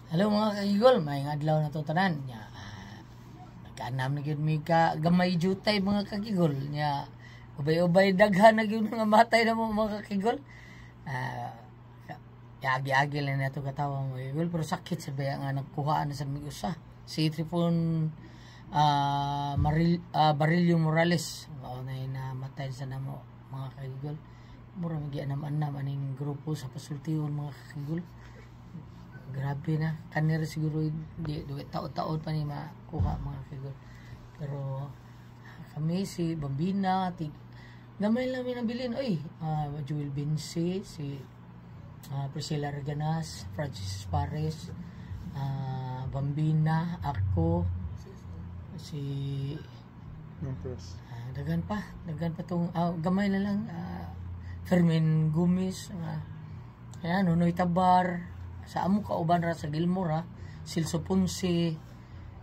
Hello, mga kakigol, maayong adlaw na to tanan. Nya, nagkaanam na gyud mi ka gamay jutay, mga kakigol. Nya, ubay-ubay daghan na gyud mga matay na mo, mga kakigol. Agi-agi lang nato katawa, mga kakigol, pero sakit sa baya nga nagkuhaan na sa mig usa. Si Tripon Barillo Morales, mao na namatay sa namo, mga kakigol. Mura magianam-anam aning grupo sa pasultihon, mga kakigol. Grabe na kanira, siguro di duwi taon-taon pa ni makuha, mga kakigol. Pero kami, si Bambina, tig gamay lang mi nabilin oy, Joel Binsi, si Priscilla Reganas, Francis Pares, Bambina, ako, si Empress. Daghan pa tong gamay na lang, Fermin Gomez, ayan, Nunoy Tabar, sa amo kauban ra sa Gilmore, ha, Silso Ponce,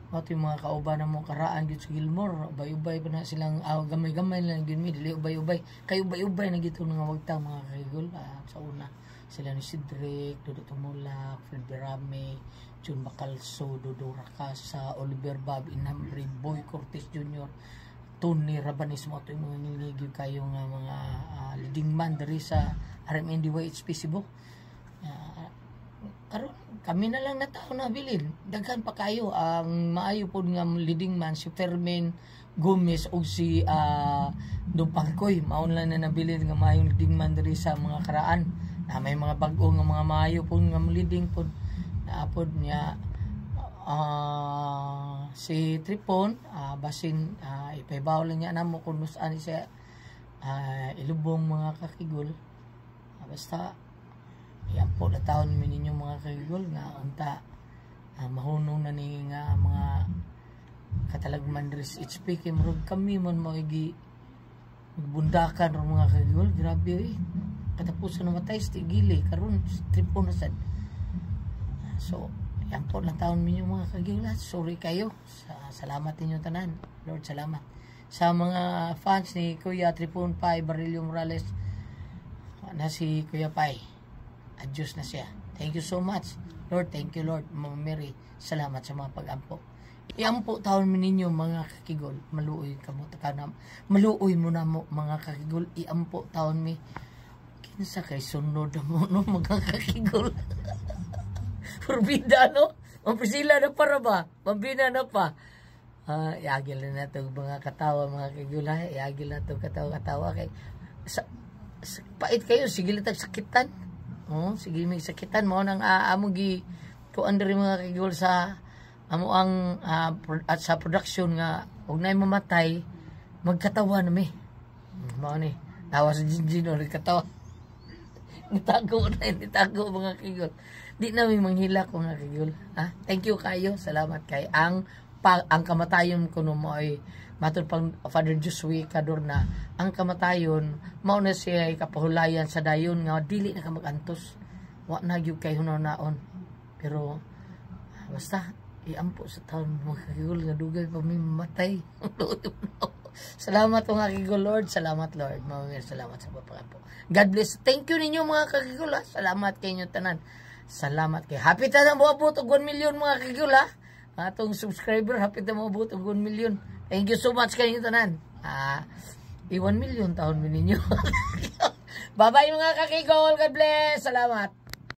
mao yung mga kauban na mo karaan gyud sa Gilmore. Ubay-ubay pa na silang gamay-gamay lang gyud mi, dili ubay-ubay kay ubay-ubay na gito nga wagtang, mga kakigol. Sa una sila ni Cedric, Dodo Tumulak, Fred Berame, Jun Bacalso, Dodo Rakasa, Oliver Bob Inambre, Boy Cortez Jr., Tony Rabanis, mo yung mga ngilngig kayo nga mga leading man diri sa RMNDYHP Cebu. Karon kami na lang na tao na bilin. Daghan pa kayo. Ang maayo pod nga leading man si Fermin Gomez ug si Dupangkoy. Mao lang na nabilin nga maayong leading man diri sa mga karaan. Na may mga bag-o nga mga maayo pod nga leading pod. Naapod niya si Tripon, basin ipaibaw lang niya namo kung saan siya ilubong, mga kakigol. Basta yan po na taon mi ninyo, mga kakigol, nga unta mahunong na ni nga mga katalagman diri sa HP kay murag kami man maigi magbundakan ro, mga kakigol. Grabe eh, katapusan namatay sa tigili, karon Tripon na sad. So yan po lang taon ninyo, mga kakigol. Sorry kayo. Salamat ninyo tanan. Lord, salamat sa mga fans ni Kuya Tripon Pai Barillo Morales na si Kuya Pai. Adios na siya. Thank you so much, Lord. Thank you, Lord. Mama Mary, salamat sa mga pag-ampo. Iampo taon mi ninyo, mga kakigol. Maluoy kamo ta maluoy mo na mo, mga kakigol. Iampo taon mi. Kinsa kay sunod mo no, mga kakigol? Purbida no? Ma'am Priscilla na para ba? Mambina na pa. Iagil na nato mga katawa, mga kakigol, ha. Iagil na to katawa-katawa kay sa pait kayo, sige lang tag sakitan. Oh, sige may sakitan mo nang amo gi kuan diri, mga kakigol, sa amo ang at sa production nga og nay mamatay, magkatawa na mi. Mao ni. Tawa sa Jinjin o katawa. Nitago na, nitago, mga kigol. Di na mi manghilak, mga kigol. Ha? Thank you kayo. Salamat kay ang kamatayon kuno mo ay matod pang Father Josue Cadorna, ang kamatayon mao na siya ay kapahulayan sa dayon nga dili na ka magantos, wa na gyud kay hunaon. Pero basta iampo sa taon, mga kigol, nga dugay pa mi mamatay. Salamat, mga kigol. Lord, salamat, Lord. Mama, salamat sa pagpakampo. God bless. Thank you ninyo, mga kagigol, ha. Salamat kay inyo tanan. Salamat kay happy ta na moabot og 1 million, mga kagigol, ha. Atong subscriber, happy ta moabot og 1 million. Thank you so much kay inyo tanan. I 1 million taon mi ninyo. Bye bye, mga kakigol. God bless. Salamat.